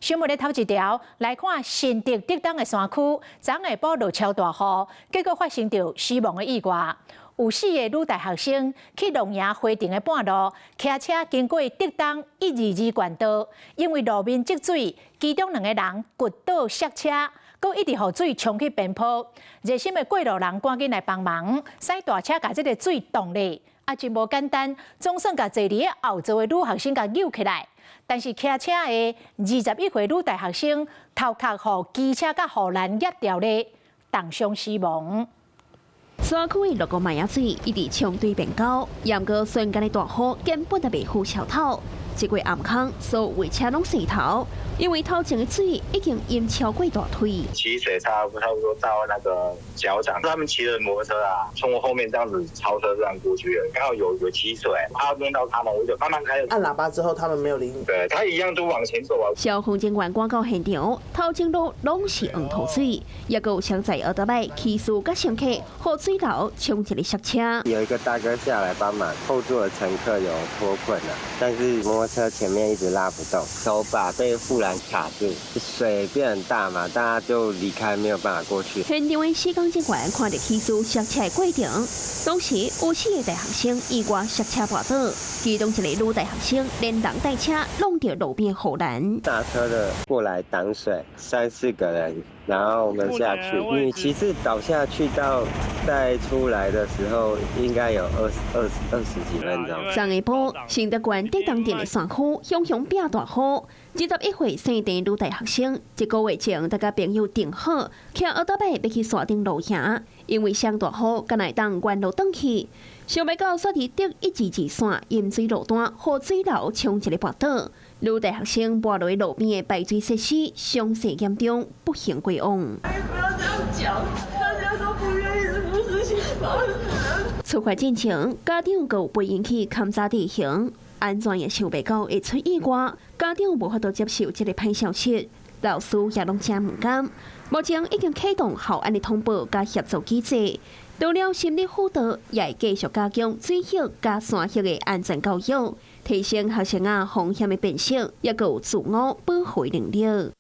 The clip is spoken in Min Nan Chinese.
新聞的頭一條來看，新竹竹東的山區，昨下晡落超大雨，結果發生著死亡的意外。有四个女大學生去露營回程的半路，騎車經過竹東122冠道，因為路面積水，其中兩個人滑倒摔車，閣一直予水沖去邊坡。熱心的過路人趕緊來幫忙，駛大車共這个水擋咧。啊，真無簡單，總算共坐佇咧後座的女學生共救起來。但是騎車的21歲女大學生頭殼予機車佮護欄壓著咧，重傷死亡。山區落個麥仔水一直沖對變高，毋過瞬間的大雨根本就袂赴潮頭。這個暗空，所有車攏洗頭，因為頭前的水已經淹超過大腿。起水差不多到那個腳掌，他們騎著摩托車啊，從我後面這樣子超車這樣過去，剛好有起水，怕弄到他們，我就慢慢開。按喇叭之後，他們沒有理你。對，他一樣都往前走啊。消防人員趕到現場，頭前路攏是黃塗水，也閣有雙載歐多擺騎士佮乘客，予水流衝一个摔車。有一個大哥下來幫忙，後座的乘客有脫困了，但是摩托車前面一直拉不動，手把被護欄卡住，水變很大嘛，大家就離開，沒有辦法過去。現場的施工人員看著騎士摔車的過程，當時有四個大學生意外摔車跋倒，其中一個女大學生連人帶車挵著路邊護欄。大車的過來擋水，三四個人，然後我們下去，女騎士倒下去到再出來的時候，應該有二十幾分鐘。昨下晡，新竹縣竹東鎮的山區雄雄變大雨，21歲姓鄭女大學生，一個月前才佮朋友訂好，騎歐多擺欲去山頂露營，因為上大雨，敢會當原路轉去，想袂到煞佇竹122線淹水路段，予水流衝一个跋倒，女大學生跋落路邊的排水設施，傷勢嚴重，不幸過往。不要這樣講，大家都不願意這個事情發生。出發進前，家長閣有陪𪜶去勘察地形，按怎也想袂到會出意外，家長無法度接受這个歹消息，老師也攏誠毋甘。目前已經啟動校安的通報佮協助機制，除了心理輔導，也會繼續加強水域佮山域的安全教育，提升學生仔風險的辨識，也閣有自我保護能力。